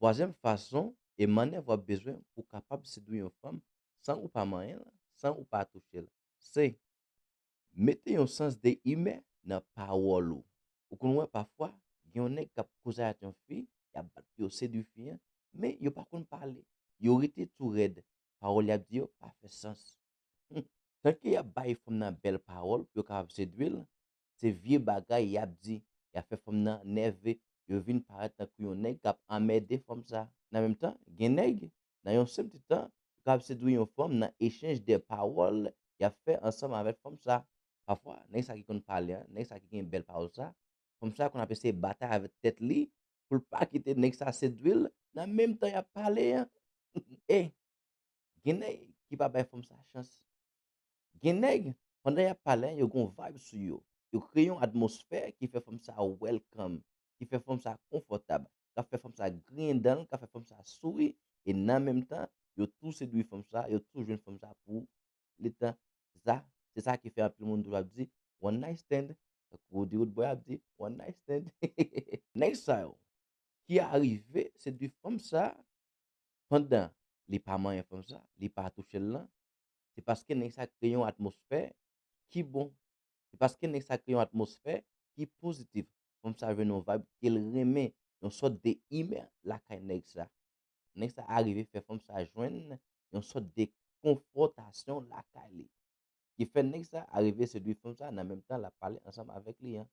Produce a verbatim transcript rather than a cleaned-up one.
Twazyèm fason e mannèv w ap bezwen pou w kapab sedwi yon fanm san ou pa manyen l, san ou pa touche l, se mete yon sans de imè nan pawòl ou. Ou konn wè pafwa, gen yon nèg k ap koze ak yon fi, y ap bat pou yo sedwi fi an, men yo pa konn pale. Yo rete tou rèd. Pawòl y ap di yo pa fè sans. Tanke y ap bay fanm nan bèl pawòl pou yo kapab sedwi l, se vye bagay y ap di. Y ap fè fanm nan nève, yo vin parèt tankou yon nèg k ap anmède fanm sa. Nan menm tan, gen nèg, nan yon senp ti tan, yo kapab sedwi yon fanm nan echanj de pawòl y ap fè ansanm avèk fanm sa. Pafwa, nèg sa ki konn pale an, nèg sa ki gen bèl pawòl sa, fanm sa konn ap eseye batay avèk tèt li pou l pa kite nèg sa sedwi l nan menm tan y ap pale an. E gen nèg ki pa bay fanm sa chans. Gen nèg, pandan y ap pale an, yo gon vibe sou yo. Yo kreye yon atmosfè ki fè fanm sa welcome, ki fè fanm sa konfòtab, k ap fè fanm sa griyen dan l, k ap fè fanm sa souri, e nan menm tan, yo tou sedwi fanm sa, yo tou jwenn fanm sa pou letan sa. Se sa ki fè anpil moun toujou ap di one night stand. Tankou Hollywood boy ap di one night stand. Nèg sa yo ki arive sedwi fanm sa pandan li pa manyen fanm sa, li pa touche l lan, se paske nèg sa kreye yon atmosfè ki bon. Se paske nèg sa kreye yon atmosfè ki pozitif. Fanm sa jwenn yon vibe ke l renmen, yon sòt de imè lakay nèg sa. Nèg sa arive fè fanm sa jwenn yon sòt de konfòtasyon lakay li. Ki fè nèg sa arive sedwi fanm sa nan menm tan l ap pale ansanm avèk li an.